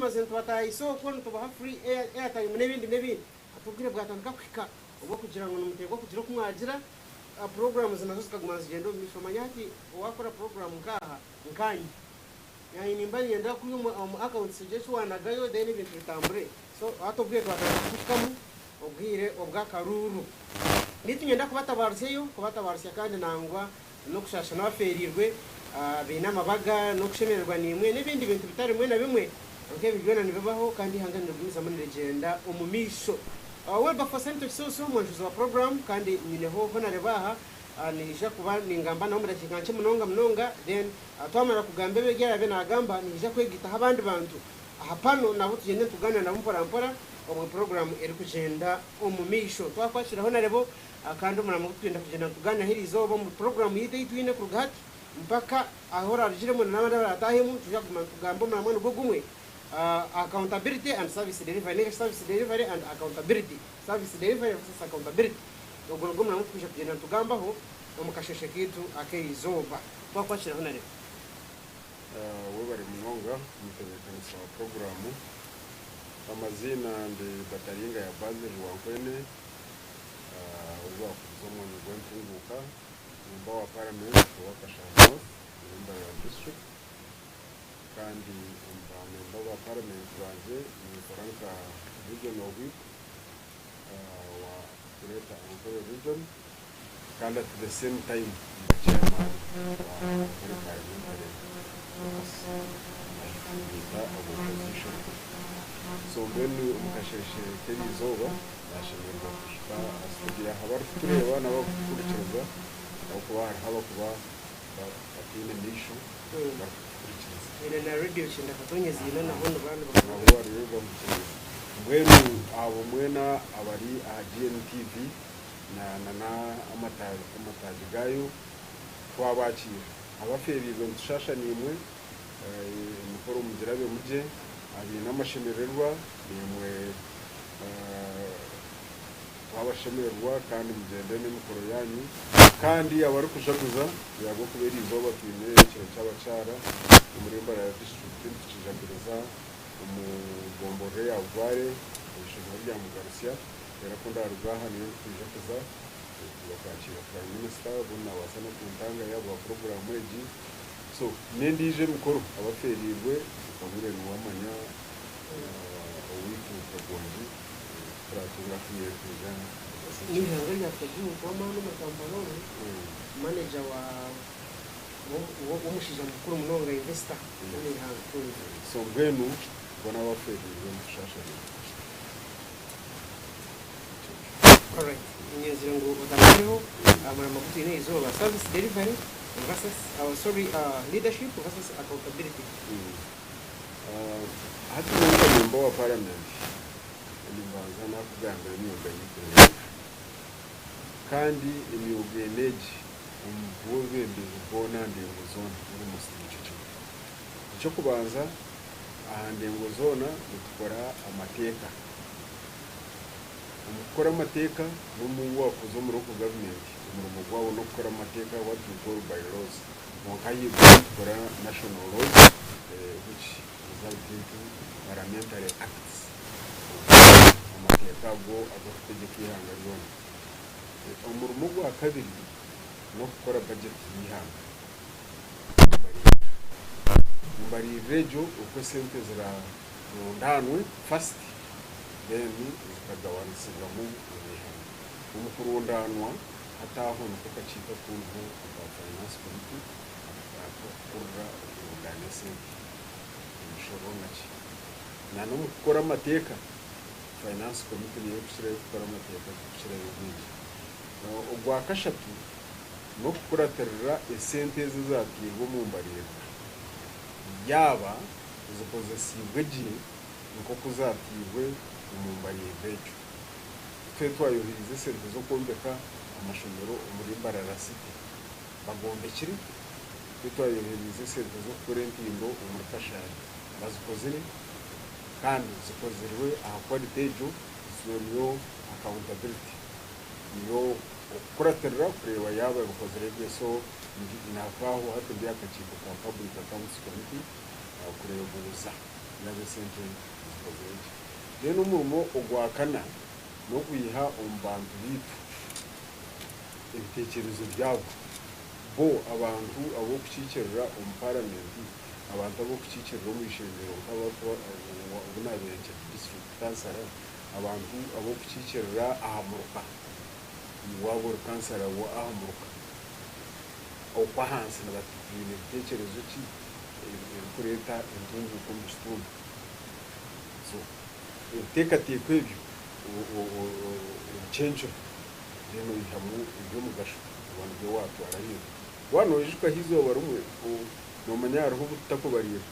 tumazire nitubatahisa okwo nitubaha free airtime n'ebindi n'ebindi. Hati obwire bwatandika kuhika obw'okugira ngu nimuteekwa kugira oku mwagira, programs nazo zikaguma nizigyenda omu maisho. Omanya hati owaakora program nk'aha nkaanye, naanye nimba niinyenda kwiha omu accounts ogire eki waanagayo then ebintu bitambure. So hati obwire twatandika kubuhikamu, obwire obw'akaruuru. Beitu niinyenda kubatabaarusyayo, kubatabaarusya kandi nangwa n'okushaasha n'abafeereirwe, baine amabaga n'okushemererwa naimwe n'ebindi bintu bitari bimwe na bimwe. Kwonka ebi byona nibibaho kandi eihanga nirigumizamu nirigyenda omu maisho. Wilberforce Anito Kisuusu, omwanjuzi wa puroguraamu kandi nyineho Honarebo aha, niija kuba ningamba nawe omu dakiika nkye munonga munonga then twamara kugamba ebi araabe naagamba niija kwegaitaho abandi bantu aha pano nabo tugyende nitugaaniira nabo mpora mpora obwo puroguraamu erikugyenda omu maisho. Twakwakira Honarebo kandi omurimo ogu turikwenda kugyenda nitugaaniiraho eriizooba omu puroguraamu yaitu ei twine kuruga hati mpaka ahu oraarugiremu na n'abandi abaraatahemu nitwija kuguma nitugamba omuramwa nigwo gumwe, Accountability and Service Delivery ninga shi Service Delivery and Accountability, Service Delivery versus Accountability. Ogwo nigwo muramwa ogu turikwija kugyenda nitugambaho omu kasheeshe kaitu ak'eriizooba. Twakwakiraho na reero. Webare munonga omutebeekanisa wa puroguraamu. Amaziina ndi Bataringa ya Basil Rwankwene ou baakuguza omwanya gw'entunguuka. Memba wa Paramenti owa Kashari North omuri Mbarara District kandi omu ba memba ba Paramenti bangye ninkora nka Regional Whip wa Greater Ankole Region kandi at the same time mba Chairman wa Ankole Parliamentary Caucus beeta aba Opposition. So mbwenu omu kasheeshe k'eriizooba Naashemererwa kuhika aha studio aha abarikutureeba n'abarikutuhurikiriza ahabw'okuba hariho abarikuba bataine maisho barikutuhurikiriza. Twine na Radio Kyenda Katonyezi eine naho nibaba nibakora. Nabo bariyo bahurikiriza. Mbwenu abo mwena abari aha GNTV na n'amataagi gaayo twabakiira. Abafeereirwe nitushaasha naimwe, emikoro mugirabemu gye, abaine amashemererwa naimwe Twabashemererwa kandi mugyende n'emikoro yaanyu. Kandi abarikujaguza ahabw'okuba eri izooba twine ekiro ky'abakyara omuri Mbarara disiturikiti nitukijaguriza omu gomborora eya Bubare omu ishomero rya Mugarusya. Reero ku ndaaruga aha niyo ndikwija kuza kuza kwakiira Prime Minister obundi naabaasa n'okuntangayo ahabwa puroguraamu egi. So n'endiijo emikoro abafeereirwe okabure niwamanya Owaitu Kagongi turatunga akire kwija kubaza Ni ihanga rya Fred omuntu w'amaani omuri Kampala omu, manager wa w'omushaija mukuru munonga investor omu ihanga. So mbwenu boona abafeereirwe nitushasha naimwe. Alright, nyenzire ngu otandikireho aha murimo ogu twine eizooba, service delivery versus, sorry, leadership versus accountability. Hati nyowe nka memba wa paramenti nimbanza nakugambira emyoga yaitu ena kandi emyoga ena egi omu bwebembezi bwona aha ndengo zoona almost nikyo kimwe. Ekyokubanza aha ndengo zoona nitukora amateeka. Omu kukora amateeka n'omu wakuza omu local government omurimo gwabo n'okukora amateeka what we call by laws. Kwonka ahaiguru nitukora national laws which result into parliamentary acts amateeka ago agarikutegyeka eihanga ryona. Omurimo ogwa kabiri n'okukora budget y'eihanga embariirira. Embariirira egyo oku esente zirarundaanwe first then zikagabanisibwamu omu ihanga. Omu kurundaanwa Hati aho niko kakiiko akundiho aka Finance Committee akarikukurira okurundaana esente, emishoro naki. Na n'omu kukora amateeka, Finance Committee niyo erikukirayo kukora amateeka kukirayo obwingi. Ogwa kashatu n'okukuratirira esente ezo ezaatairwe omu mbaririra yaaba zikozesiibwe gye nk'oku zaatairwe omu mbaririra egyo. Itwe twayoherize esente z'okwombeka amashomero omuri Mbarara City, bagombekire. Itwe twayoherize esente z'okukora entindo omuri Kashari, bazikozire kandi zikozirwe aha quality egyo, so niyo accountability, niyo okukuratirira kureeba yaaba bikozire gye. So nava aho hati ndi aha kakiiko ka Public Accounts Committee kureebuuza. Yaaba esente zikozire gye. Then omurimo ogwa kana n'okwiha omu bantu baitu ebiteekyerezo byabo. Bo abantu ab'okukiikirira omu paramenti, abantu ab'okukiikirira omu ishengyero nk'abarikuba obu naabaire nkiri district councillor, abantu ab'okukiikirira aha muruka, waaba ori kansara w'aha muruka, okwo ahansi baine biteekyerezo ki ebirikureeta entunguuka omu kitundu? So ebiteekateeko ebyo obicencure then oihamu eby'omugasho oba nibyo waatwara ahaiguru. Waaba noijuka aha izooba rimwe, noomanya hariho obu tutakubariire,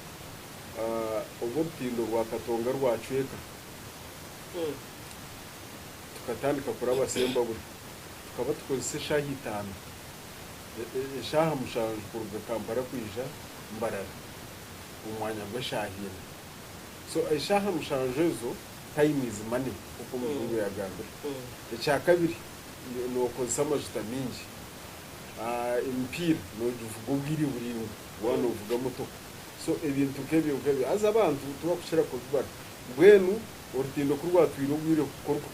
obu orutindo rwa Katonga rwacweka, tukatandika kuraba Sembabule, tukaba tukozesa eshaaha itaano, eshaaha mushanju kuruga Kampala kwija Mbarara omu mwanya gw'eshaaha ina. So eshaaha mushanju ezo, time is money nk'oku omujungu yagambire. Ekyakabiri, nokozesa amajuta mingi. Emipiira nogivuga obwire buraingwa waaba novuga motoka. So ebintu nk'ebyo nk'ebyo haza abantu tibakukira kubibara. Mbwenu orutindo ku rwatwire obwire kukorwa,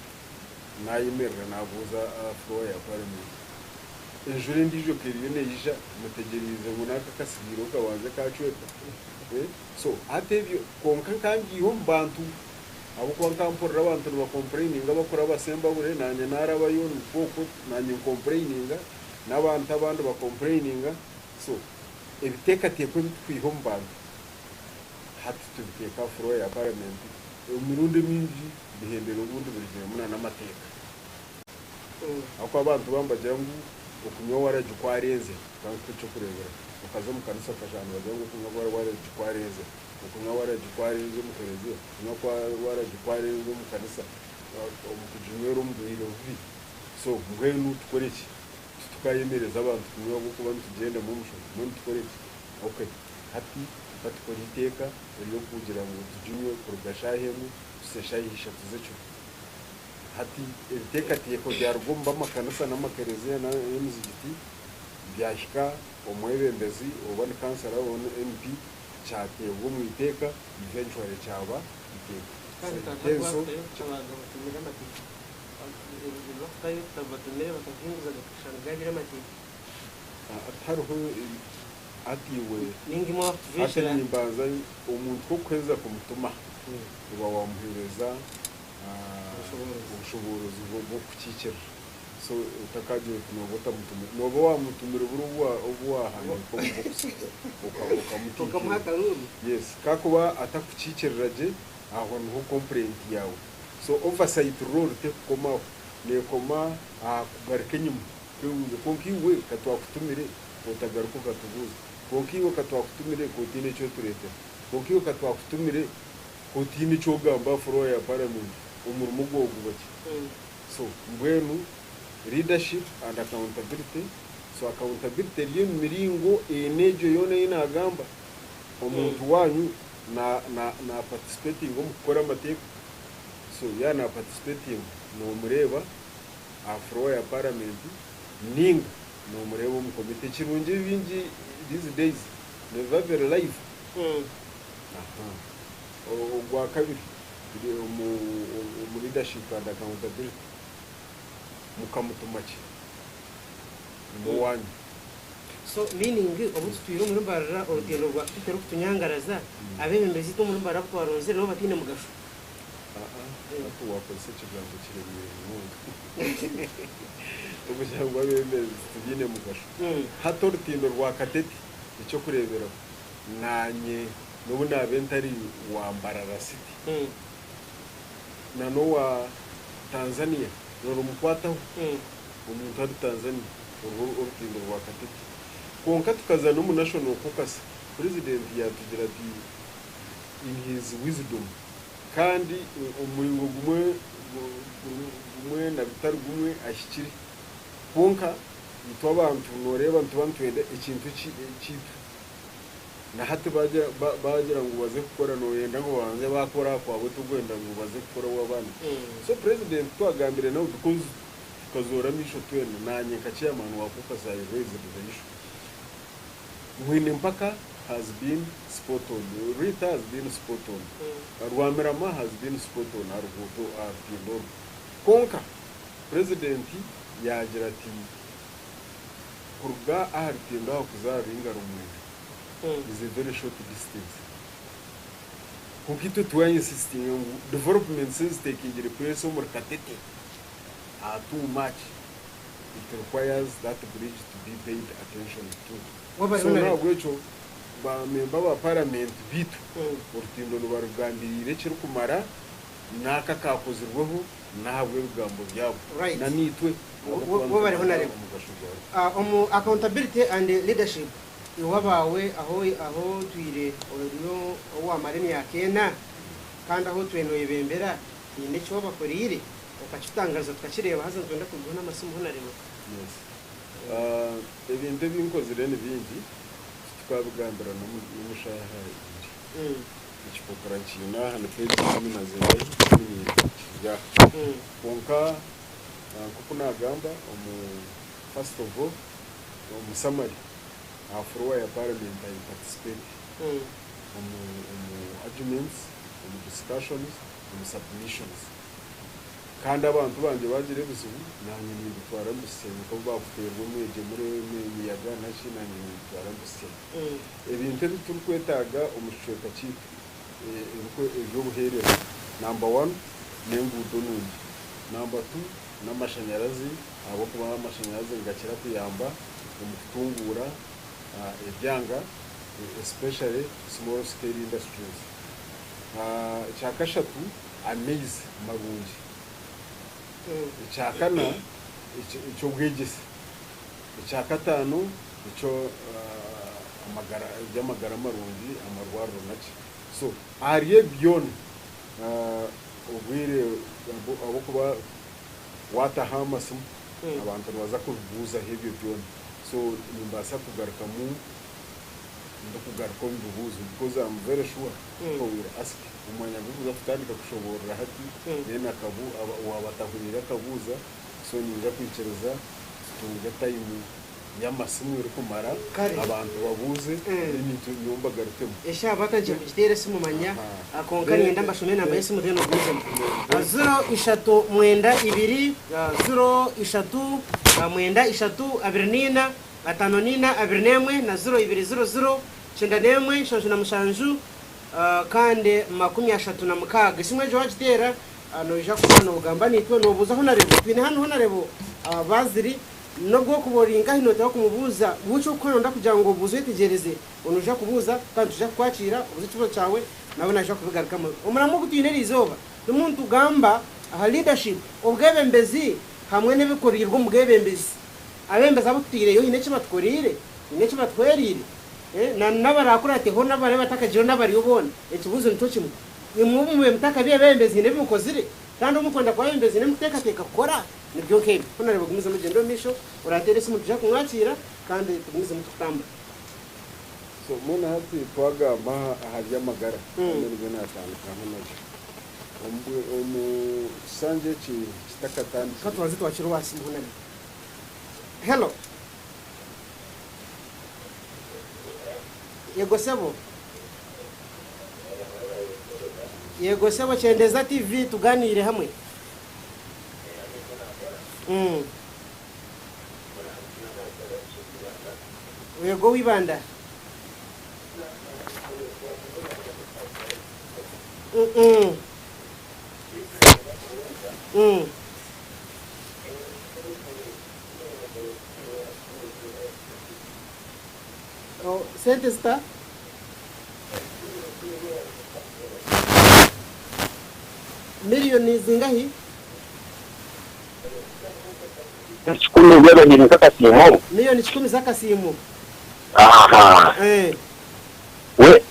nayemerera nabuuza aha floor ya parliament. Enjura endiijo ka eriyo neija, mutegyereize ngu n'aka akasigaireho kabanze kacweka? So hati ebyo kwonka nkangiiha omu bantu ahabw'okuba nkampurira abantu nibakompureyininga bakuraba Sembabule naanye naarabayo nikwo okwo naanye nkompureyininga n'abantu abandi bakompureyininga so ebiteekateeko ebi tukwiha omu bantu hati tubiteeka aha floor ya paramenti emirundi emingi bihendera obundi birugiremu n'amateeka. Ahabw'okuba abantu bamwe nibagira ngu okunywa waragi kwarenze, ka nkuhe eky'okureeberaho, okaza omu kanisa okashanga nibagira ngu okunywa waragi kwarenze, okunywa waragi kwarenze omu kereziya, okunywa waragi kwarenze omu kanisa, omu kuginywera omu bwire bubi. So mbwenu tukore ki? Titukayemereza abantu kunywa ahabw'okuba nitugyendamu omushana, mbwenu tukore ki? Okay, hati ka tukore eiteeka ery'okugira ngu tuginywe kuruga shaaha emwe kuhitsya shaaha ishatu z'ekiro. Hati ebiteekateeko byaruga omu b'amakanisa n'amakereziya n'emizigiti byahika omwebembezi oba ni kansara oba ni MP kyateebwa omu iteeka eventually kyaba iteeka. Kandi So tata ekitenso bakutayo kutabaga batumire amateeka bakutayo batumire bakahinguza gakashana gabire amateeka. Tihariho hati iwe Ninga imwe hati bakutubeshera. Nimbanza omuntu kokuheza kumutuma oba wamuhereza Obushoboorozi. Obushoboorozi bw'okukiikirira. So otakagira oti nooba otamutumire. Nooba waamutumire buri obu obu waahandiika omu bokisi Okamuha okamutiikinga. Akaruru. Yes, kakuba atakukiikirira gye, aho niho complaint yaawe. So oversight role tekukoma aho, neekoma aha kugaruka enyima kwebuuza kwonka iwe ka twakutumire otagaruka okatubuuza, kwonka iwe ka twakutumire ka otaine eki otureetera, kwonka iwe ka twakutumire Ku otiine eki ogamba aha floor ya parliament, omurimo gwawe guba ki? So mbwenu leadership and accountability, so accountability eri omu miringo ena egyo yoona ei naagamba. Omuntu waanyu na na na participatinga omu kukora amateeka, so yaaba na participatinga noomureeba aha floor ya parliament ninga noomureeba omu committee. Ekirungi ebingi these days nibiba biri live. Ogwa kabiri biri omu omu leadership and accountability mukamutuma ki? Nimwo wanyu. So meaning obu tutwire omuri Mbarara orutindo rwa Kitete rurikutunyangaraza, abebembezi itwe omuri Mbarara abu twaronzire nibo bataine mugasho? Aa hati wakozesa ekigambo kiremeire munonga okugira ngu abebembezi tibaine mugasho. Hati orutindo rwa Katete ekyokureberaho Naanye n'obu naabe ntari wa Mbarara City na n'owa Tanzania nirumukwataho, omuntu ari Tanzania orwo orutindo rwa Katete. Kwonka tukaza n'omu National Caucus, Purezidenti yaatugira ati in his wisdom kandi omu muringo gumwe gumwe na gutari gumwe ahikire. Kwonka itwe abantu nooreeba nituba nitwenda ekintu ekyaitu. Na hati bagira bagira ngu baze kukora noyenda ngu babanze bakora ahakwabo tokwenda ngu baze kukora ow'abandi. So president twagambire nawe because tukazoora amaisho twena nanye nka chairman wa caucus I raised the issue. Mwine mpaka has been spot on, Rita has been spot on, Rwamirama has been spot on aha ruguuto aha rutindo oru. Kwonka Purezidenti yaagira ati kuruga aha rutindo aha kuza aha Ruhinga Rumwija is a very short distance. Kwonka itwe twa insistinga ngu developments ezitekingire place omuri Katete are too much, it requires that bridge to be paid attention to. Wabariho So na nahabwekyo ba member ba parliament bitu orutindo nibarugambiriire ekirikumara n'aka akaakozirweho n'ahabw'ebigambo byabo Right. na naitwe ahabw'okuba Wabariho nitumanya na rimwe. omugasho gwarwo. Omu accountability and leadership iwe abaawe aho aho otwire ori owamara emyaka ena kandi ahu otwire noyebembera haine eki wabakoreire okakitangariza tukakireeba haza nitwenda kubiha n'amasimu hoona rimwe. Yes. Ebintu ebi nkozire ni bingi titukabigambira n'omu shaaha ibiri. Ekipapura nkiine aha ni peegi ikumi na zingahi 12 kiri aha. Kwonka nk'oku naagamba omu first of all omu summary aha floor ya parliament I participate omu omu arguments, omu discussions, omu submissions. Kandi abantu bangye baagira ebizibu naanye nimbitwara mbisya nk'obu baakuteerwa omwegyemure, emiyaga naki naanye nimbitwara mbisya. Ebintu ebi turikwetaaga omu kicweka kyaitu eby'obuheereza, namba wani n'enguuto nungi, namba tu n'amashanyarazi ahabw'okuba amashanyarazi nigakira kuyamba omu kutunguura ebyanga especially small scale industries. Ekyakashatu amaizi marungi. Ekyakana eky'obwegyese. Ekyakataano eky'amagara marungi, amarwariro naki. So ahari ebi byona obwire ahabw'okuba waataho amasimu abantu nibaza kubibuuzaho ebyo byona. So nimbaasa kugarukamu ndikugaruka omu bibuuzo because am very sure people will ask omu mwanya gw'okuza kutandika kushoboorora hati then waaba atahuriire akabuuza so niinyija kwikiriza tutunge time y'amasimu erikumara Kare. abantu babuuze then itwe nyowe mbagarukemu. Eshaaha batandikire kugiteera esimu manya Aha. kwonka niinyenda mbashome enamba y'esimu then ogumizemu. Ziro ishatu mwenda ibiri ziro ishatu mwenda ishatu abiri naina 54 21 na ziro ibiri ziro ziro 91 77 kandi 36. Esimu egyo waagiteera noija kuba noogamba naitwe noobuuza Honarebo. Twine hanu Honarebo Bazili. N'obu orikuba ori nkahi nooteekwa kumubuuza. Iwe eki orikukora nooyenda kugira ngu obuuze oyetegyereze, noija kubuuza kandi nitwija kukwakira obuuze ekibuuzo kyawe nawe naija kubigarukamu. Omuramwa ogu twine eriizooba turimu nitugamba aha leadership, obwebembezi hamwe n'ebikoreirwe omu bwebembezi. Abeebembezi abu tutaireyo haine eki batukoreire? Haine eki batuhwereire? Na n'abaraakurateho n'abariyo batakagiireho n'abariyo boona, ekibuuzo nikyo kimwe. Imwe obu mubaire mutakabaire beebembezi haine ebi mukozire? Kandi obu murikwenda kuba abeebembezi haine ebi murikuteekateeka kukora? Nibyo nk'ebyo. Ku nooreeba ogumizemu ogyende omu maisho, oraateera esimu nitwija kumwakiira kandi tugumizemu turikutambura. So mbwenu hati twagamba aha by'amagara kandi nibyo naatandikaho nabyo. Omu kishangye eki kitakatandikire. Ka tubanze twakire owa simu hoona. Hello. Yego sebo. Yego sebo kyendeza TV tuganiire hamwe. Yego w'Ibanda. Oh, sente zita? Miliyoni zingahi? 10,000 eby'abahiiri nk'akasiimo. Miliyoni 1,000 z'akasiimo. Aha. Eh. We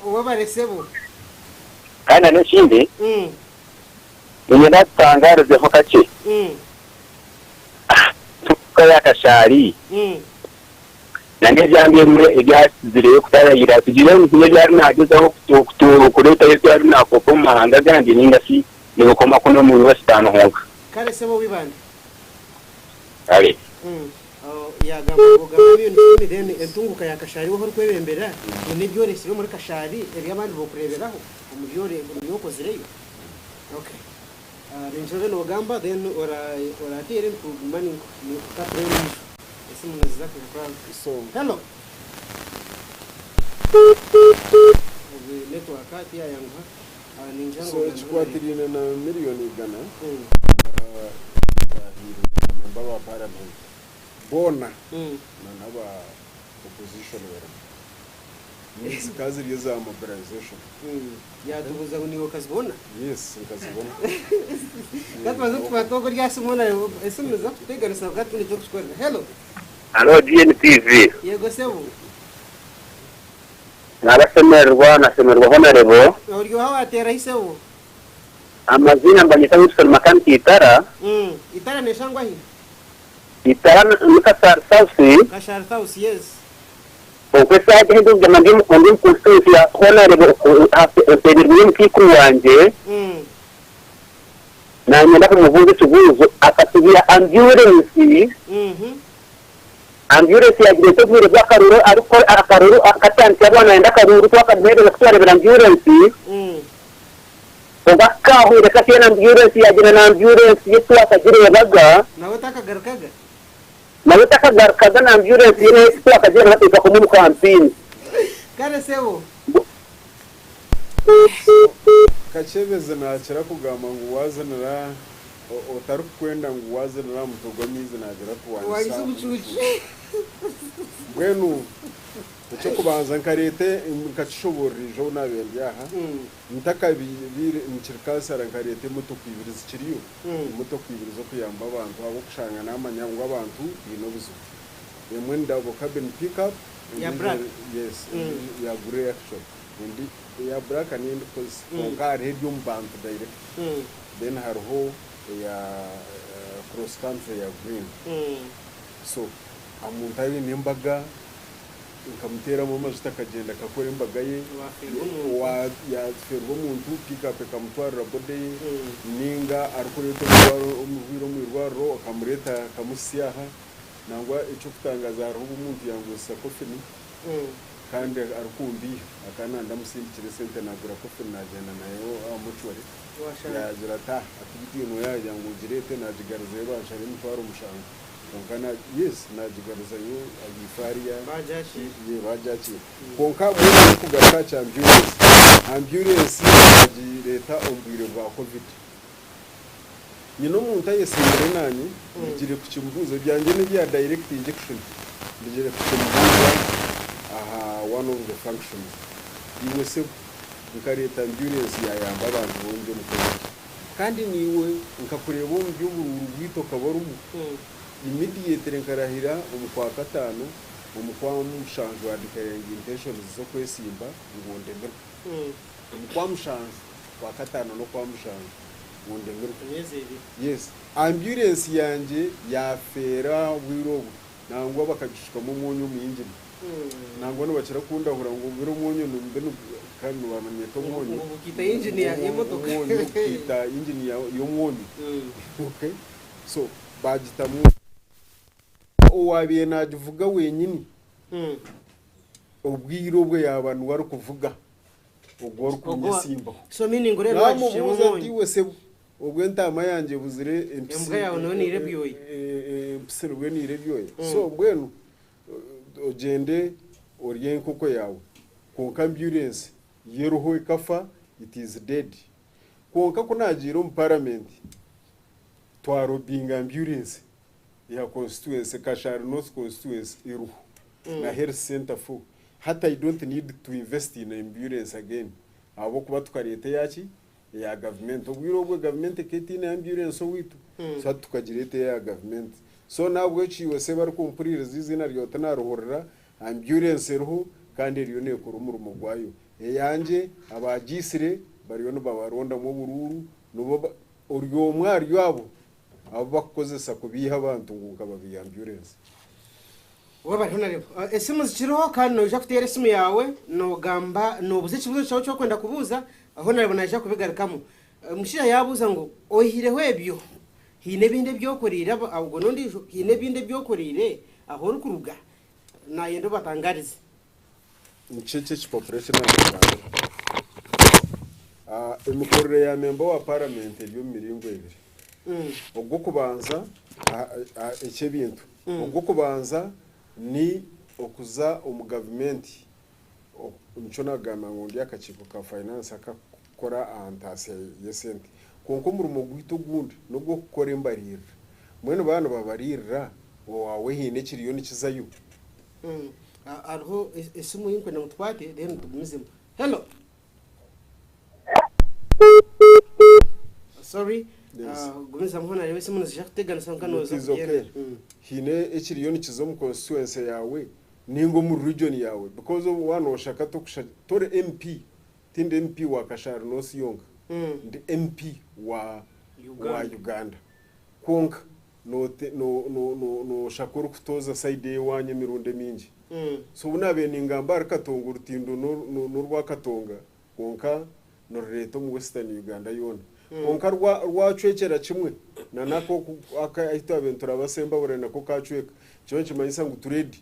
Webare sebo. Kandi na n'ekindi, niinyenda tutangaarizeho kakye aha nturuka ya Kashaari na n'ebyanga ebimwe ebyatsizireyo kutarayira. Tugire ngu haine ebi ariyo naagyezaho kureetayo ebi ariyo naakoopa omu mahanga agandi nainga shi nibikoma kunu omuri Western honka. Kare sebo w'Ibanda. Kare. Yagamba ngu ogamba emiliyoni kikumi then entunguka ya Kashari waaba orikwebembera haine ebi oresire omuri Kashari ebi abandi bokureberaho omu bi okozireyo. Okay. Ningira obe nogamba then orateere nikuguma ninkukatira endijo esimu niziza kwija kuraba. Hello. Obwe network tiyayanguha. Ningira ngu So ogambe Honourable. ekikwatiraine na miliyoni igana zahairwe ba member ba parliament boona na naba opposition barimu zikaba ziri eza mobilization. Yatubuuza ngu niiwe okazibona? Yes, nkazibona. Ka tubanze tukwate ogwo orya simu Honourable, esimu niziza kututeganisa kwonka titwine eky'okukikorera. Hello. Halo GNTV. Yego sebo. Nabashemererwa nashemererwa Honourable. Ori oha wateerahi sebo? Amaziina nibanyeta Wilson Makanika Itara. Itara neshangwa hi? Itara ni Kashari South. Kashari South yes. Kwonka esaaha egi ahu ndikugamba ndi omu constituency ya Honourable nteemirwe omukaikuru wangye. Nanyenda kumubuuza ekibuuzo akatubwira amburensi Amburensi yagireeta obwire bw'akaruru arikukora akaruru akatandikira bwaba nayenda akaruru twakamuheereza kutwareebera amburensi kwonka kukahweire kakye na amburensi yagyenda na amburensi ye titwakagireebaga. Nawe takagarukaga? Nawe takagarukaga na amburensi ye nayo titwakagireebaga twahika kumwe omu kampeyini. Kare sebo. Kakyebezi nakira kugamba ngu wazinira Otarikukwenda ngu waazinira aha mutwe gw'amaizi naagira ati Waanyisa waanyisa omucuucu. Mbwenu eky'okubanza nkareeta nkakishoboorora ijo obu naabaire ndi aha, ntakabaire nkiri kansara nkareeta emotoka ibiri zikiriyo, emotoka ibiri z'okuyamba abantu ahabw'okushanga naamanya ngu abantu baine obuzibu. Emwe ni double cabin pick up, Ya endiijo black. yes, endiijo ya grey actually, endi eya black niyo ndikukozesa kwonka hariho eri omu bantu direct. Then hariho eya cross country ya green. So omuntu aine embaga nkamuteeramu amajuta akagyenda akakora embaga ye, yafeerwa omuntu pick up ekamutwarira body ye, ninga arikureeta omurwaire omu irwariro akamureeta akamuhitsya aha. Nangwa eky'okutangaaza hariho obu omuntu yangwisa coffin kandi arikumbiiha akaba nanda musindikire esente nagura coffin nagyenda nayo aha mortuary. Yaagira ati, Ah, ati beitu eno yaagira ngu ogireete naagigaruzayo banshara emitwaro mushanju. Kwonka na, yes, naagigaruzayo ahaifo hariya, ye, baagyakiira. Kwonka mbwenu ndikugaruka aha kya ambyurensi, ambyurensi naagireeta omu bwire bwa Covid. Nyine omuntu ayesiimire naanye, ndigire kukimubuuza, ebyangye n'ebya direct injection, ndigire kukimubuuza aha one of the functions. Iwe sebo. Nkareeta ambyurensi yaayamba abantu boona omu Covid. Kandi naiwe nkakureeba omu by'oburuuru bwaitu okaba orimu. Immediately nkarahira omu Kwakataano, omu Kwamushanju wa declaringa intentions z'okwesimba ngu ndemerwe. Omu Kwamushanju, Kwakataano n'Okwamushanju ngu ndemerwe. Emyezi ebiri. Yes. Ambyurensi yangye yaafeera obwire obwo. Nangwa bakagishukamu omwonyo omu yingini. Nangwa nibakira kundahura ngu biri omwonyo nibi kandi nibanyeta omwonyo. Ngu gukaita yingini y'emotoka. Omwonyo gukaita yingini y'omwonyo. Okay? So bagitamu owaabaire naagivuga wenyini obwire obwo yaaba niwe arikuvuga ogwo orikunyetsimbaho. So meaning oreeba wagishukiremu Naamubuuza nti omwonyo. iwe sebo, Obwo entaama yangye ebuzire empitsi. Embwa yaawe noyo neire ebyoya. Empitsi nibwo neire ebyoya. So mbwenu ogyende orye enkoko yaawe. Kwonka ambyurensi yo eriho ekafa, it is dead. Kwonka ku naagiire omu paramenti, twarobinga ambyurensi ya constituency, Kashari North constituency eriho na health center full. Hati I don't need to invest in ambulance again ahabw'okuba tukareeta eyaki? Eya gavumenti. Obwire obwo gavumenti ekaba etaine ambyurensi owaitu, so hati tukagireeta eya gavumenti. So n'ahabw'ekyo iwe sebo arikumpuriiriza eiziina ryawe tinaarihurira, ambyurensi eriho kandi eriyo neekora omurimo gwayo. Eyangye abaagiitsire bariyo nibabarondamu oburuuru, nibo ba ori omwe ahari abo abu bakukozesa kubeiha abantu ngu nkababiiha ambyurensi. Webare Honarebo. Esimu zikiriho kandi noija kuteera esimu yaawe nogamba nobuuza ekibuuzo kyawe eki orikwenda kubuuza, Honarebo naija kubigarukamu. Omushaija yaabuuza ngu oihireho ebyo, Haine ebindi ebi okoreire ogwo n'ondiijo, haine ebindi ebi okoreire ahu orikuruga? Naayenda obatangaarize. Niki eki ekipapura eki naakugambira? Emikorere ya memba wa paramenti eri omu miringo ebiri. Ogw'okubanza, eky'ebintu. Ogw'okubanza ni okuza omu gavumenti. Nikyo naagamba ngu ndi aha kakiiko ka finance akakukora aha ntaasya y'esente. Kwonka omurimo gwaitu ogundi n'ogw'okukora embariirira. Mbwenu baaba nibabariirira, owaawe haine ekiriyo nikizayo? Hariho esimu ei ndikwenda ngu tukwate then tugumizemu. Hello. Sorry. Yes. Gumizamu ho nareeba esimu niziija kuteganisa kwonka It nooza is okay. kugyenda. Haine ekiriyo nikiza omu constituency yaawe ninga omu region yaawe because waaba nooshaka tokusha tori MP tindi MP wa Kashari North yonka ndi MP wa wa Uganda. Uganda kwonka Nooshaka orikutooza sayidi ey'owaanyu emirundi emingi. So obu naabaire ningamba ahari Katonga orutindo n'orwa Katonga kwonka nirureeta omu Western Uganda yoona. Kwonka rwacwekyera kimwe na n'ako ahu twabaire nituraba Sembabule nako kaacweka. Nikyo nikimanyisa ngu trade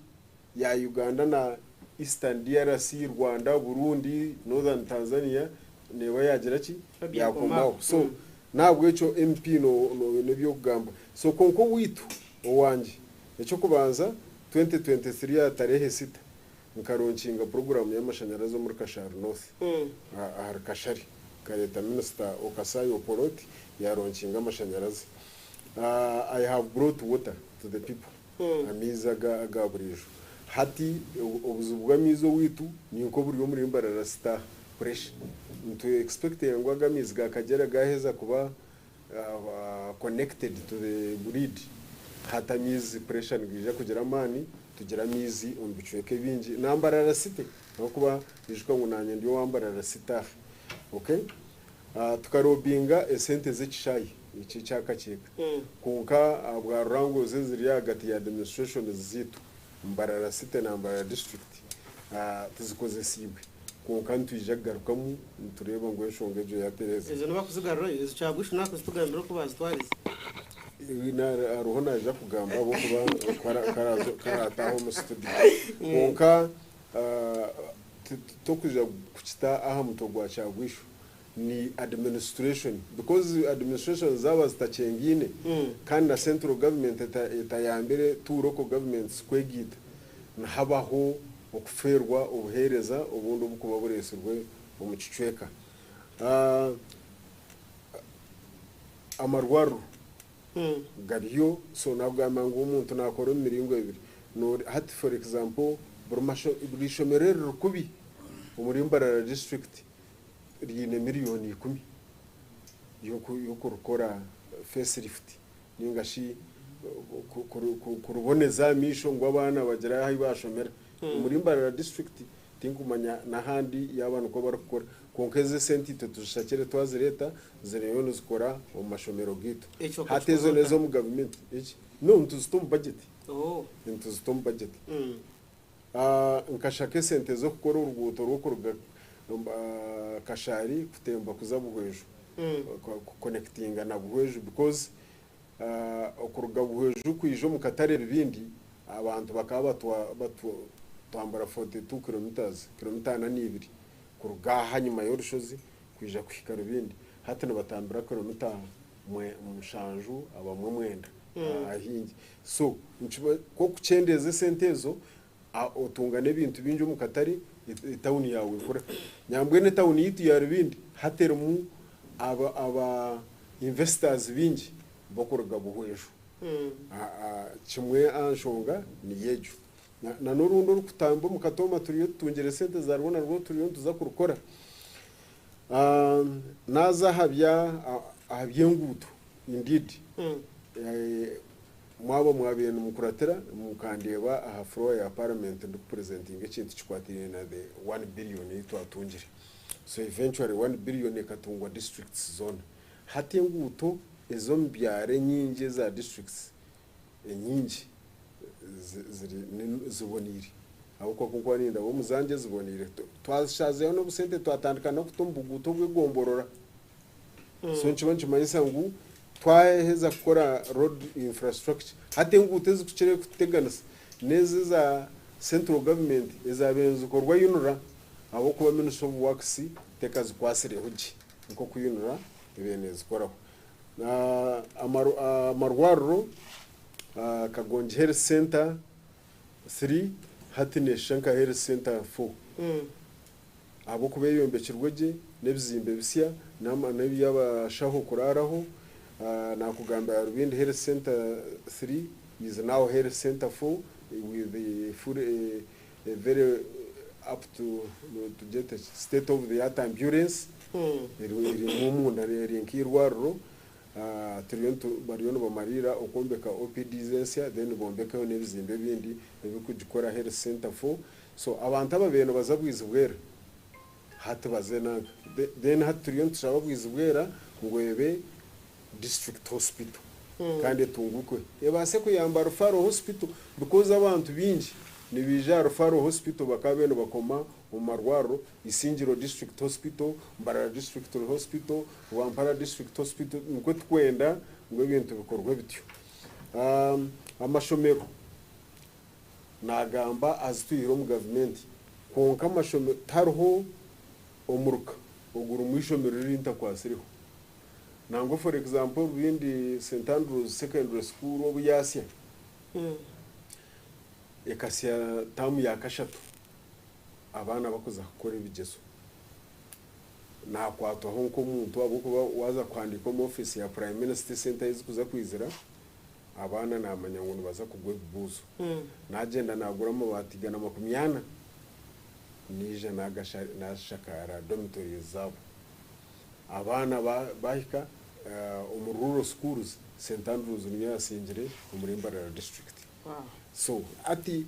ya Uganda na Eastern DRC, Rwanda, Burundi, Northern Tanzania neeba yaagira ki? Yaakomaho. So n'ahabw'ekyo MP noine eby'okugamba. So kwonka owaitu, owangye, eky'okubanza 2023 aha tarehe sita nkaronkinga puroguraamu y'amashanyarazi omuri Kashari North ahari Kashari. Nkareeta minisita Okasai Opolot yaaronkinga amashanyarazi. I have brought water to the people. Amaizi aga aga buriijo. Hati obuzibu bw'amaizi owaitu ni nk'oburi omuri Mbarara City aha, pressure. Nitu expectinga ngu aga amaizi ga Kagyera gaheza kuba connected to the grid, hati amaizi pressure nigaija kugira amaani tugire amaizi omu bicweka ebingi na Mbarara City ahabw'okuba ijuka ngu naanye ndi owa Mbarara City aha. Okay? Tukarobinga esente z'ekishaayi eki ekya Kakyeka kwonka ahabwa rurango eziri ahagati ya demonstrations zaitu Mbarara City na Mbarara District tizikozesiibwe kwonka nitwija kugarukamu nitureeba ngu enshonga egyo yatereeza. Ezo nibakuzigarurayo ezo Kyagwishu nakuzitugambira oku bazitwarize. Hariho naija kugamba ahabw'okuba ku araataaha omu studio kwonka tokwija kukita aha mutwe gwa Kyagwishu ni administration because administration zaaba zitakyengaine kandi na central government etayambire two local governments kwegaita nihabaho okufeerwa obuheereza obundi obukuba bureetsirwe omu kicweka. Amarwariro gariyo so nakugamba ngu omuntu nakora omu miringo ebiri. Hati for example buri ishomero eriri kubi omuri Mbarara district riine 10 million y'okurikora facelift ninga shi kuriboneza aha maisho ngu abaana bagire ahu bashomera. Omuri Mbarara district tinkumanya n'ahandi yaaba nikwo barikukora kwonka ezo esente itwe tuzishakire twazireeta ziriyo nizikora omu mashomero gaitu. Ekyo Hati ezo okakikora ota? N'ez'omu gavumenti. Eki? No nituzita omu budget. Oh. Nituzita omu budget. Nkashaka esente z'okukora oruguuto rw'okuruga Kashari kutemba kuza Buhweju. Kuconnectinga na Buhweju because okuruga Buhweju kwija omu katare Rubindi abantu bakaba batwambura 42 kilometers, kilomita 42 kuruga aha nyima y'orushozi kwija kuhika Rubindi. Hati nibatambura kilomita 7 abamwe 9 ahingi. So k'okukyendeeza esente ezo otunga n'ebintu bingi omu katare etawuni yaawe ekura. Nyambwenu etawuni yaitu ya Rubindi hati erimu aba investors bingi b'okuruga Buhweju. Kimwe aha nshonga niyo egyo. Na n'orundi orukutamba omu Katooma turiyo tutungire esente zarwo narwo turiyo nituza kurukora. Naaza aha by'enguuto indeed mwaba mwabaire nimukuratira mukandeeba aha floor ya parliament ndikupresentinga ekintu kikwatiraine na the 1 billion ei twatungire. So eventually 1 billion ekatungwa districts zoona. Hati enguuto ez'omu byaro enyingi eza districts enyingi ziri ziboniire ahabw'okuba ku nkuba nindaba omu zangye ziboniire. Twashazeho n'obusente twatandika n'okuta omu buguuto bw'egomborora. So nikiba nikimanyisa ngu Twaheza kukora road infrastructure, hati enguuto ezikukira kututeganisa n'ezi eza central government ezabaire nizikorwa UNRA ahabw'okuba Ministry of Works tekazikwatsireho gye nk'oku UNRA ebaire nezikoraho. Amarwariro, Kagongi Health Centre 3 hati neshusha nka Health Centre 4 ahabw'okuba eyombekirwe gye n'ebizimbe bisya n'eby'abashaho kuraaraho. Nakugambira Rubindi Health Centre 3 is now Health Centre 4 with a full, a very up to tugyete state of the art ambulance erimu omunda eri nk'eirwariro. Turiyo bariyo nibamariira okwombeka OPDs ensya then bombekeho n'ebizimbe ebindi ebirikugikora Health Centre 4. So abantu ababaire nibaza Bwizibwera hati baze nanka. Then hati turiyo nitushaba Bwizibwera ngu ebe district hospital kandi etungukwe ebaase kuyamba Referral Hospital because abantu baingi nibaija aha Referral Hospital bakaba bariyo nibakoma omu marwariro, Isingiro District Hospital, Mbarara District Hospital, Rwampara District Hospital, nikwo tukwenda ngu ebintu bikorwe bityo. Amashomero nagamba azitwihire omu gavumenti kwonka amashomero tihariho omuruka ogurimu eishomero eri ntakwatsireho. Nangwa for example Rubindi St Andrews Secondary School obu yaasya, ekasya taamu ya kashatu abaana bakuza kukora ebigyezo. Naakwatwaho nk'omuntu ahabw'okuba waaza kuhandiika omu ofiisi ya Prime Minister esente ahu zikuza kwizira, abaana naamanya ngu nibaza kugwa ebibuuzo. Naagyenda naagura amabaati 140, naija naashakaara dormitories zaabo. Abaana bahika omu rural schools, St Andrews niyo yasingire omuri Mbarara district. So hati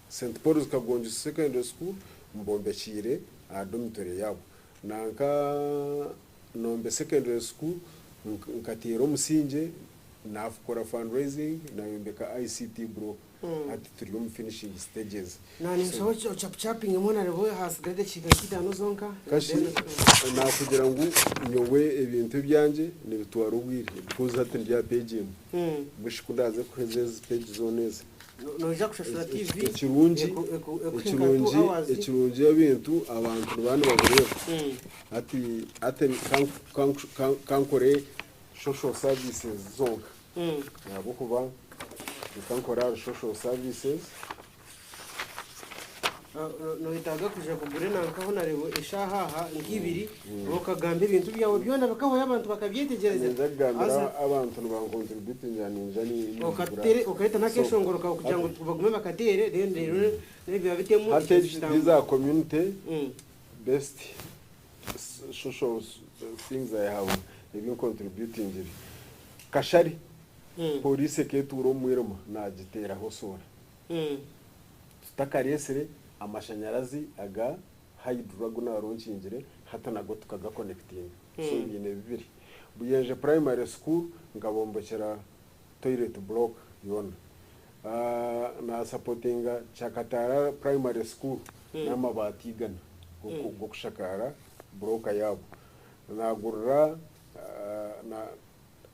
St Paul's Kagongi Secondary School mbombekiire aha dormitory yaabo. Nanka Nombe Secondary School nkateera omusingye nakora fundraising nayombeka ICT block. Hati turi omu finishing stages. Na ninshaba ochapuchapingemu nareeba hasigara edakiika nka itaano zonka. Kashi nakugira ngu nyowe ebintu ebyangye nibitwara obwire because hati ndi aha page emwe. Bushi ku ndaaze kuheza ezi page zoona ezi. Noija kushashura TV Ekirungi ekuhe nka two ekirungi hours. Ekirungi ebintu abantu nibaba nibabireeba. Hati hati kankore social services zonka ahabw'okuba nkankora ahari social services. Noyetaaga kwija kugura enanka ahu nareeba eshaaha aha nk'ibiri okagamba ebintu byawe byona bikahwayo abantu bakabyetegyereza. Ninza kugambira Haza abantu nibancontributinga ninza nibigura. Okareeta So n'akeshongoro kawe kugira ngu bagume bakateere then reero n'ebiba bitemu hati ekintu kitambura. These are community based social things I have ebincontributingire. Kashari police eketuura omu mwirima nagiteeraho solar. Tutakareesire amashanyarazi aga hydro agu naronkingire hati nago tukagaconnectinga. So biine bibiri. Buyenje Primary School nkabombekyera toilet block yoona. Nasupportinga Kyakatara Primary School n'amabaati 100 g'okushakaara block yaabo. Nagurira na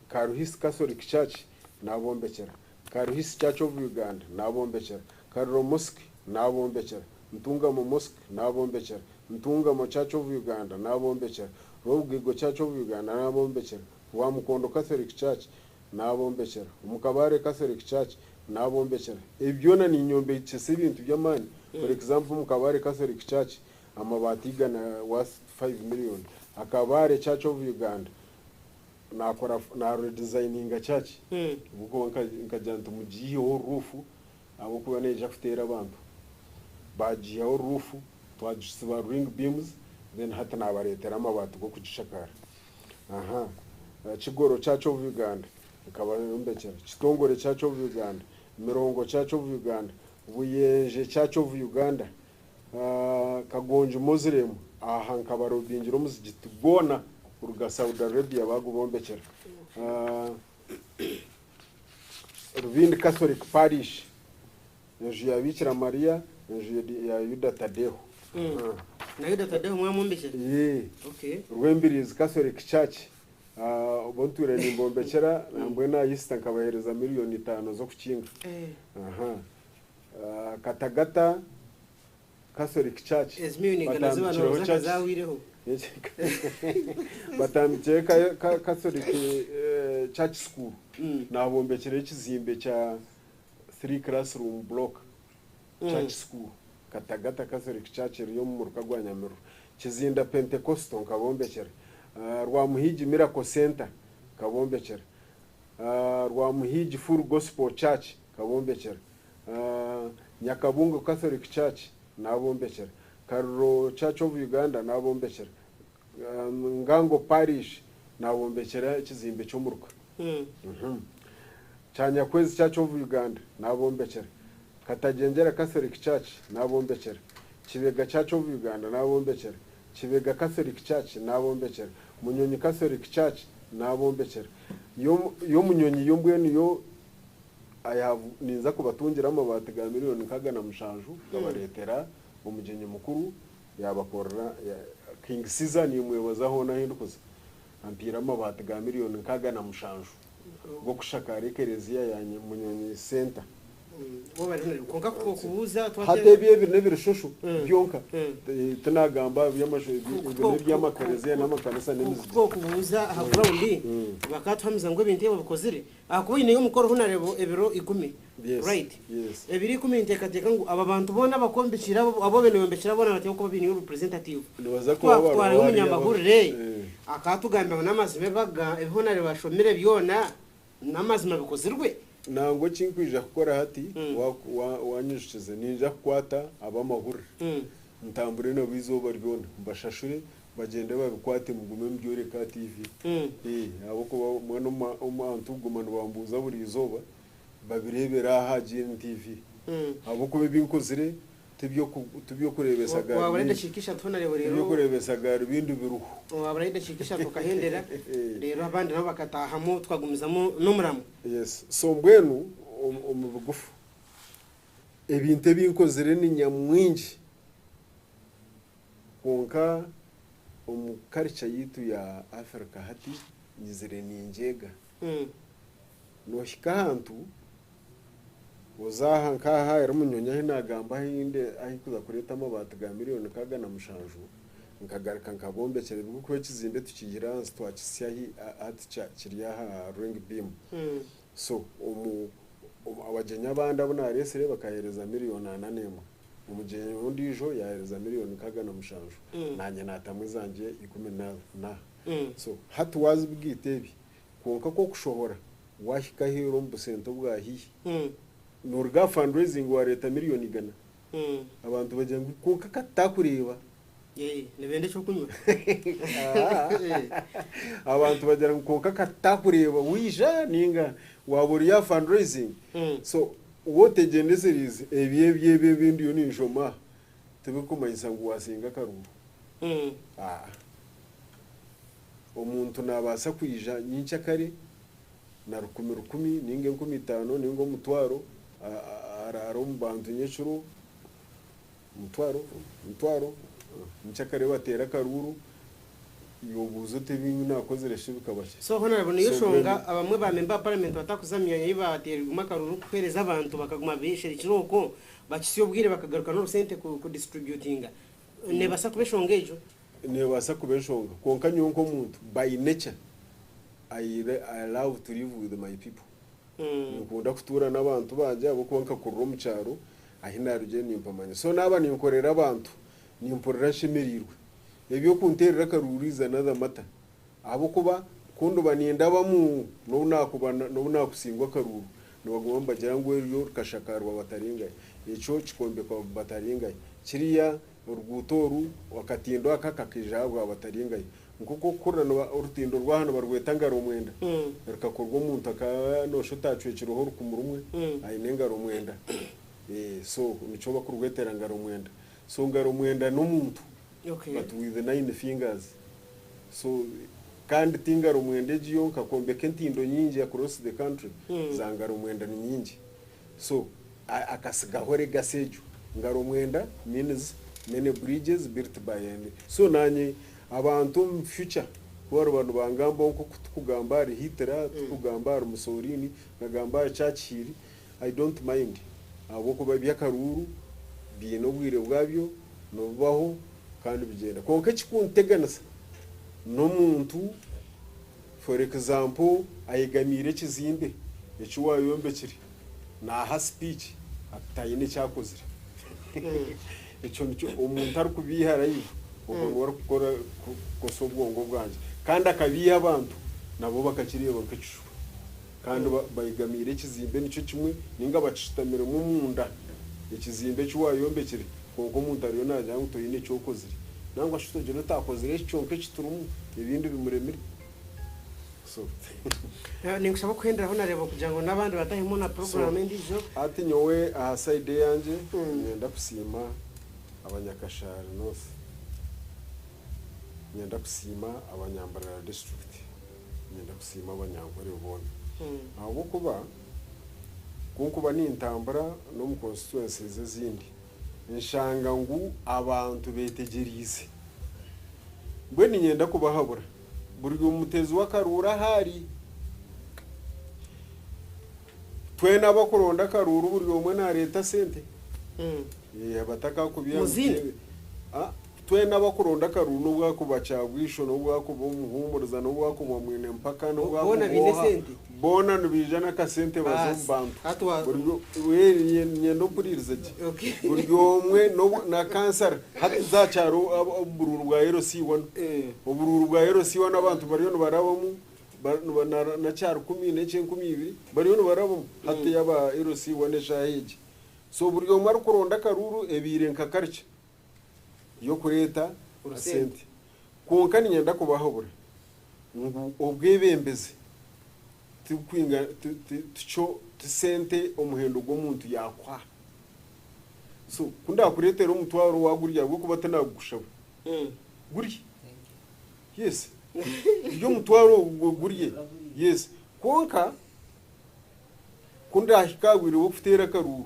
Karuhisi Catholic Church nabombekyera. Karuhisi Church of Uganda nabombekyera. Kariro Mosque nabombekyera. Ntungamo Mosque nabombekyera. Ntungamo Church of Uganda nabombekyera. Rwabugwigo Church of Uganda nabombekyera. Rwamukondo Catholic Church nabombekyera. Omukabare Catholic Church nabombekyera. Ebi byona ninyombekyesa ebintu by'amaani. For example, Omukabare Catholic Church amabaati 100 worth 5 million. Akabare Church of Uganda nakora na redesigninga church ahabw'okuba nkagira nti mugiiheho roof ahabw'okuba neija kuteera abantu. Bagiihaho roof twagisiba ring beams, then hati nabareetera amabaati g'okugishakaara. Aha. Kigoro Church of Uganda nkabayombekyera. Kitongore Church of Uganda, Mirongo Church of Uganda, Buyenje Church of Uganda, Kagongi Muslim aha nkabarobingira omuzigiti gwona kuruga Saudi Arabia bagubombekyera. Rubindi Catholic Parish, enju ya Bikira Maria, enju ya Yuda Tadeho. Na Yuda Tadeho mwamwombekyera? Yee. Okay. Rwembirizi Catholic Church. Obu ntwire nimbombekyera nambwenu aha Easter nkabaheereza miriyoni itaano z'okukinga. Aha. Katagata Catholic Church Ezi miriyoni igana ziba batambikireho nooza church zahwireho. Batambikireho Catholic Church School nabombekyereho ekizimbe kya three classroom block Church School Katagata Catholic Church eri omu muruka gwa Nyamiruru. Kizinda Pentecostal nkabombekyera. Rwamuhiigi Miracle Centre nkabombekyera. Rwamuhiigi Full Gospel Church nkabombekyera. Nyakabungo Catholic Church nabombekyera. Kariro Church of Uganda nabombekyera. Ngango Parish nabombekyera ekizimbe ky'omuruka. Kyanyakwezi Church of Uganda nabombekyera. Katagyengyera Catholic Church nabombekyera. Kibega Church of Uganda nabombekyera. Kibega Catholic Church nabombekyera. Munyonyi Catholic Church nabombekyera. Yo yo Munyonyi yo mbwenu yo I have ninza kubatungira amabaati ga miriyoni nkaga na mushanju ngabareetera omugyenyi mukuru yabakorera King Caesar nimwebaza hoona ahu ndikuza ampiire amabaati ga miriyoni 67 g'okushakaara ekereziya ya Munyonyi Centre. Kwonka kubuuza Hati ebyo ebi n'ebirishosho byonka tinagamba aha by'amasho ebi n'eby'amakereziya n'amakanisa n'emizigiti. Kubuuza aha ground bakatuhamiza ngu ebintu ebi babikozire ahakuba oineyo omukoro obu ebiro 10. Yes, Right. Yes. Ebiro 10 ninteekateeka ngu aba bantu boona abakwombekyire abo abu obaire noyombekyera boona nibateekwa kuba baineyo representative. Nibaza kuba bariho Twakutwarayo hariya omunyamahurire akatugambira ngu n'amazima ebi ebi Honare bashomire byona n'amazima bikozirwe. Nangwa eki nkwija kukora hati wa- wa- wanyijukize ninja kukwata ab'amahurire ntambure nabo eizooba ryona mbashashure bagyende babikwate mugume mubyoreke aha TV. Ahabw'okuba mbwenu omu- omu bantu kuguma nibambuuza buri izooba babireebere aha GNTV. Ahabw'okuba ebi nkozire tibyokureebesa Wabura garubindi. edakiika 3 Honarebo rero. Tibyokureebesa garubindi biruho. Wabura edakiika 3 okahendera rero abandi nabo bakatahamu tukagumizamu n'omuramu. Yes. So mbwenu omu bigufu ebintu ebi nkozire ni nyamwingi kwonka omu culture yitu ya Africa hati nyizire ningyega. Nohika ahantu oza aha nk'aha eri Munyonyi ahi nagamba ahi kuza kureeta amabaati ga miriyoni 67 nkagaruka nkabombekyera ebigukuba ekizimbe tukihire ahansi twakisya hati kiri aha ring beam. So omu abagyenyi abandi abu nareesire bakaheereza miriyoni 41. Omugyenyi ondiijo yaheereza miriyoni 67. Naanye naatamu ezangye ikumi na. So hati wazibigaita ebi kwonka k'okushohora wahika aheeru omu busente obwa haihi noruga aha fundraising wareeta miriyoni 100 abantu bagira ngu kwonka katutakureeba. Nibenda ekyokunywa. Abantu bagira ngu kwonka katutakureeba wija ninga waba ori aha fundraising. So wotegyendesereize ebyo ebyo ebyo ebi ndiyo ninshoma aha tibirikumanyisa ngu wasinga akaruru. Omuntu nabaasa kwija nyenkyakare na rukumi rukumi ninga 5000 ninga 1000 araara omu bantu nyekiro 1000 1000 nyenkyakare bateera akaruru yobuuza oti ebi nakozire shi bikaba ki? So Honorable niyo So, shonga abamwe ba member wa parliament batakuza myanya ei bateerirwemu akaruru kuheereza abantu bakaguma besherekire okwo bakisya obwire bakagaruka n'orusente ku distributinga nebaasa kuba eshonga egyo. Nebaasa kuba enshonga kwonka nyowe nk'omuntu by nature I love to live with my people. Ninkunda kutuura n'abantu bangye ahabw'okuba nkakurira omu kyaro ahi narugire nimpamanya. So naaba ninkorera abantu nimpurira nshemereirwe. Eby'okunteerera akaruru is another matter ahabw'okuba kundiba nindabamu n'obu nakuba n'obu nakusingwa akaruru nibaguma nibagira ngu eryo rikashakarwa bataringaye ekyo kikombekwa bataringaye kiriya oruguuto oru akatindo aka kakaija ahabwa bataringaye nk'oku okuhurira orutindo rwaha nibarweta ngaro mwenda rukakorwa omuntu akaba noshusha otacwekireho orukumu rumwe aine engaro mwenda. So nikyo bakurwetera ngaro mwenda. So ngaro mwenda n'omuntu but with nine fingers. So kandi ti ngaro mwenda egi yonka kwombeka entindo nyingi across the country za ngaro mwenda ni nyingi. So akasigaho legacy egyo. Ngaro mwenda means many bridges built by and so nanye abantu omu future Ku bariba nibangambaho nk'oku tukugamba ahari Hitler, tukugamba ahari Mussolini, nkagamba ahari Churchill, I don't mind ahabw'okuba eby'akaruuru biine obwire bwabyo, nibibaho kandi bigyenda. Kwonka ekikunteganisa n'omuntu for example ayegamiire ekizimbe eki waayombekire naaha speech ataine eki akozire. Ekyo nikyo omuntu arikubiiha live ogwo niwe arikukora kukosa obwongo bwangye. Kandi akabiiha abantu nabo bakakireeba nk'ekishuba. Kandi baigamiire ekizimbe nikyo kimwe nainga bakishutamiremu omunda ekizimbe eki waayombekire kwonka omuntu ariyo naagira ngu toine eki okozire. Nangwa shi togire otakozire eki kyonka eki turimu ebindi bimuremire. So. Ninkushaba kuhenderaho nareeba kugira ngu n'abandi batahemu na So, puroguraamu endiijo. hati nyowe aha side eyangye niinyenda kusiima Abanyakashaari North. Niinyenda kusiima Abanyambarara District. Niinyenda kusiima Abanyankore boona. Ahabw'okuba ku nkuba nintambura n'omu constituencies ezindi, nshanga ngu abantu betegyereize. Mbwenu niinyenda kubahabura, buri muteezi w'akaruuru ahu ari, twena abakuronda akaruuru buri omwe naareeta sente. Abatakakubya ngu Muzinde? Twena abakuronda akaruuru n'obu akuba Kyabwisho, n'obu akuba Omuhuumuriza, n'obu akuba Mwine-mpaka, n'obu Boona akuba baine oha, esente? boona nibaija n'akasente baza omu Baasi. bantu. Hati wa. Buri o-, niinyenda ompuririze gye. Okay. Buri omwe n'obu na kansara, hati za kyaro omu buruuru bwa LC one, oburuuru bwa LC one abantu bariyo nibarabamu na kyarukumi n'eky'enkumi ibiri bariyo nibarabamu hati aba LC one eshaaha egi. So buri omwe arikuronda akaruuru ebaire nka culture. y'okureeta sente. Kwonka niinyenda kubahabura ngu obwebembezi tikyo ti sente omuhendo gw'omuntu yaakuha. So ku ndaakureetere omutwaro waagurya ahabw'okuba tinaagukushaba, gurye. Yes, guri omutwaro ogwo gurye. Yes, kwonka Ku ndaahika aha bwire bw'okuteera akaruuru,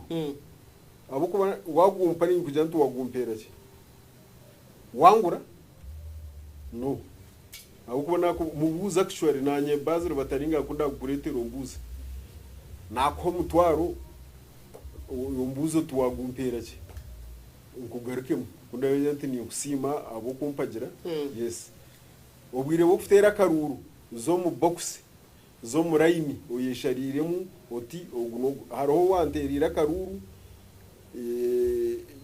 ahabw'okuba waagumpa ninkugira nti waagumpeera ki? Wangura? No. Ahabw'okuba naaku mubuuze actually naanye Basil Bataringaya ku ndaagukureetere ombuuze. Naakuha omutwaro, ombuuze oti waagumpeera ki? Nkugarukemu. Ku ndaabe nti ninkusiima ahabw'okumpagira, yes. Obwire bw'okuteera akaruuru, za omu bokisi. Za omu layini oyeshariiremu oti ogu n'ogu. Hariho owanteereire akaruuru,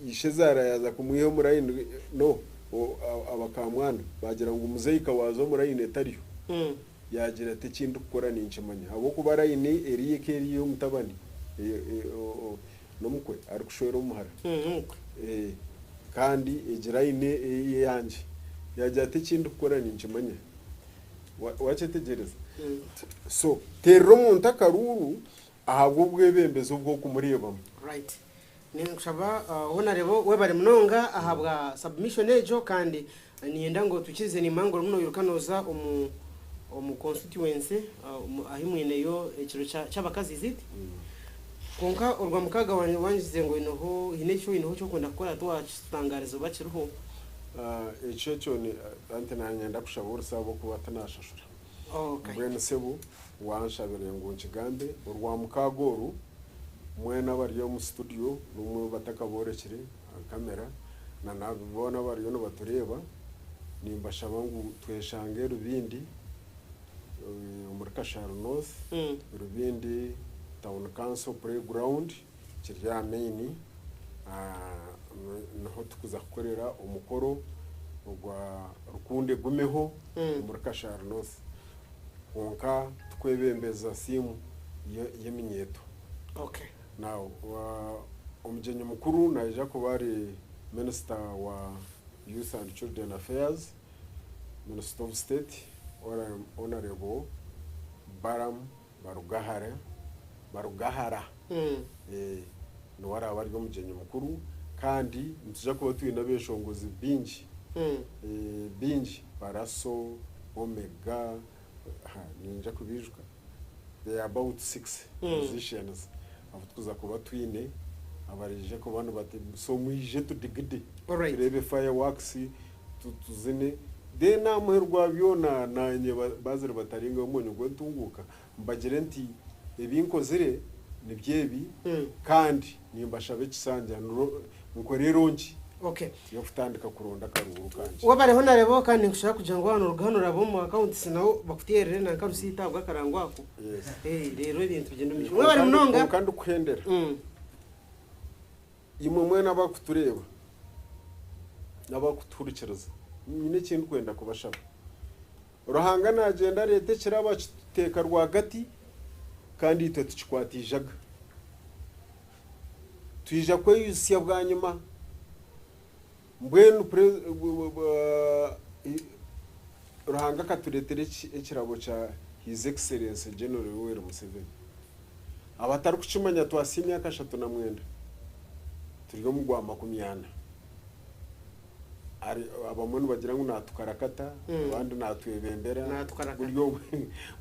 ishezaara yaaza kumwiha omu layini, no, abakamwana baagira ngu muzeeyi ka waaza omu layini etariyo. Yaagira ati eki ndikukora ninkimanya ahabw'okuba layini eriyo eka eri ey'omutabani n'omukwe arikushwera omuhara. Kandi egi layini eyangye. Yaagira ati eki ndikukora ninkimanya. Wakyetegyereza? So, teerera omuntu akaruuru ahabw'obwebembezi obu orikumureebamu. Right. Ninkushaba Honarebo webare munonga ahabwa submission egyo kandi niinyenda ngu otwikirize nimanya ngu orimu noiruka nooza omu omu constituency ahi mwineyo ekiro ky'abakazi is it? Kwonka orwamukaaga wangize ngu oineho haine eki oineho eki orikwenda kukora tiwakitutangaariza oba kiriho. Ekyo ekyo ni anti nanyenda kushaba orusa ahabw'okuba tinashashura. Mbwenu sebo wanshabire ngu nkigambe, orwamukaaga oru mwena abari omu studio n'omwe batakaborekire aha camera na na boona abariyo nibatureeba nimbashaba ngu tweshange Rubindi omuri Kashari North, Rubindi Town Council Playground. Kiri aha main niho tukuza kukorera omukoro ogwa Rukundo Egumeho omuri Kashari North kwonka tukwebembeza theme y'eminyeeto. Now omugyenyi mukuru naija kuba ari Minister wa Youth and Children Affairs, Minister of State Honourable Balaam Barugahara, Barugahara, niwe araabe ari omugyenyi mukuru kandi nitwija kuba twine abeshongozi baingi, baingi, Baraso, Omega, niinyija kubiijuka, they are about six musicians abu turikuza kuba twine abaraije kuba nibate, so mwije tudigide, tureebe fireworks, tuzine. Then aha muheru gwa byona naanye Basil Bataringaya omwonyo gw'entunguuka mbagire nti ebi nkozire nibyo ebi kandi nimbashaba ekisanja nkore erongi y'okutandika kuronda akaruuru kangye. Wabareho narebaho kandi ninkushaba kugira ngu waaba noruga hanu orabe omu accounts nabo bakuteerere nanka risiiti ahabw'akarango ako reero ebintu bigyende omu maisho. Webare munonga. Kwonka ndikuhendera. Imwe mwena abarikutureeba n'abarikutuhurikiriza, nyine eki ndikwenda kubashaba. Ruhanga naagyenda areeta ekirabo akituteeka rwagati, kandi itwe tukikwata eijaga. Twija kweyutsya bwanyima. Mbwenu Ruhanga akatureetera ekirabo kya His Excellency General Yoweri Museveni. Abatarikukimanya twasya emyaka 39 turi omu gwa 40. Abamwe nibagira ngu naatukarakata, abandi naatwebembera,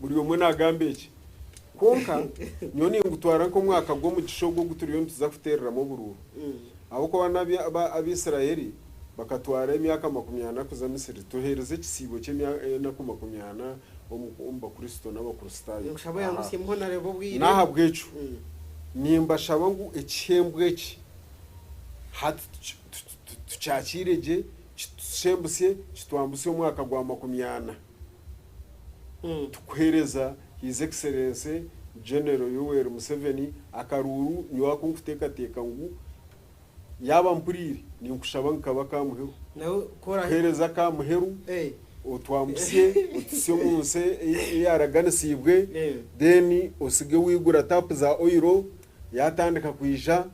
buri omwe naagamba eki. Kwonka nyowe ningutwara nk'omwaka gw'omugisha ogu ogu turiyo nituza kuteereramu oburuuru. Ahabw'okuba n'Abaisraeli bakatwara emyaka 40 kuza Misri, tuheereza ekisiibo ky'enaku 40 omu Bakristo n'Abakristaayo. N'ahabw'ekyo nimbashaba ngu ekihembo eki hati tukyakiire gye, kitushembusye, kitwambusye omwaka gwa 40 tukuheereza His Excellency General Yoweri Museveni akaruuru nyowe aku nkuteekateeka ngu yaaba mpuriire ninkushaba ngu kabe aka muheru. Kuheereza aka muheru otwambusye otuhitsye omu nsi eyaraganisiibwe then osige waigura taapu za oil yaatandika kwija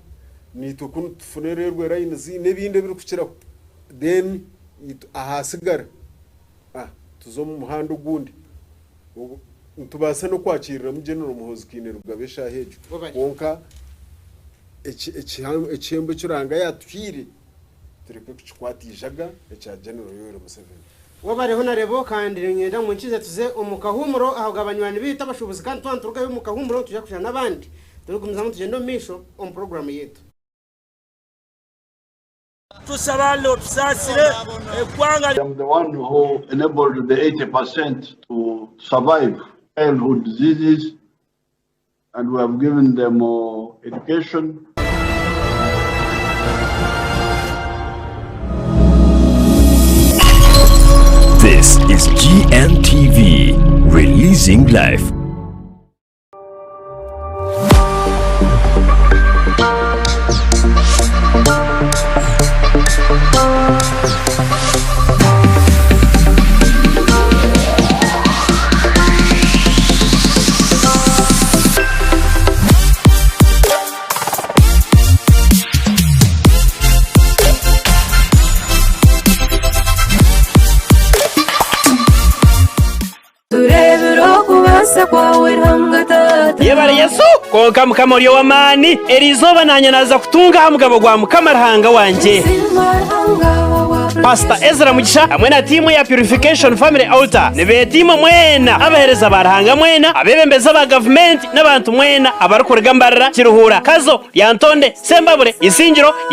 naitwe kunu tufune railway lines n'ebindi ebirikukiraho then ahasigara tuze omu muhanda ogundi. Nitubaasa n'okwakiiriramu General Muhoozi Kainerugaba eshaaha egyo kwonka ekihembo eki Ruhanga yaatuhaire tureke kukikwata eijaga ekya General Yoweri Museveni. Wabareho narebo kandi niinyenda ngu nkize tuze omu kahuumuro aho ga banywani baitu abashuubuzi kandi twaba niturugayo omu kahuumuro nitwija kushusha n'abandi turikugumizamu nitugyenda omu maisho omu puroguraamu yaitu. Tusaba Allah otusaasire eggwanga. I am the one who enabled the 80% to survive childhood diseases and we have given them uh, education. This is GNTV, releasing life. Tureebire okubaasa kwawe Ruhanga Taata. Yebare Yesu! Kwonka Mukama ori ow'amaani, eri izooba naanye naaza kutunga aha mugabo gwa Mukama Ruhanga wangye. Siima Ruhanga wa Pasita Ezra Mugisha hamwe na tiimu ya Purification Family Altar nibeeta imwe mwena abaheereza ba Ruhanga mwena, abeebembezi aba gavumenti n'abantu mwena abarikuruga Mbarara, Kiruhura, Kazo, Lyantonde, Sembabule, Isingiro,